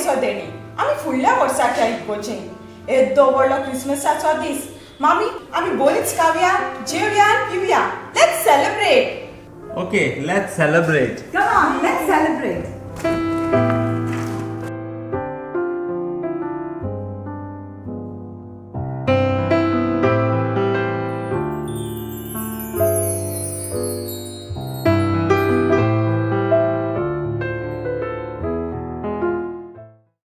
पयसो देणी. आमी फुडल्या वर्साक या इगोर्जेन. येद्दो व्हडलो क्रिसमसाचो दीस मामी, आमी बोरीच खावया, जेवया, पिवया. Let's celebrate. Okay, let's celebrate. Come on, let's celebrate.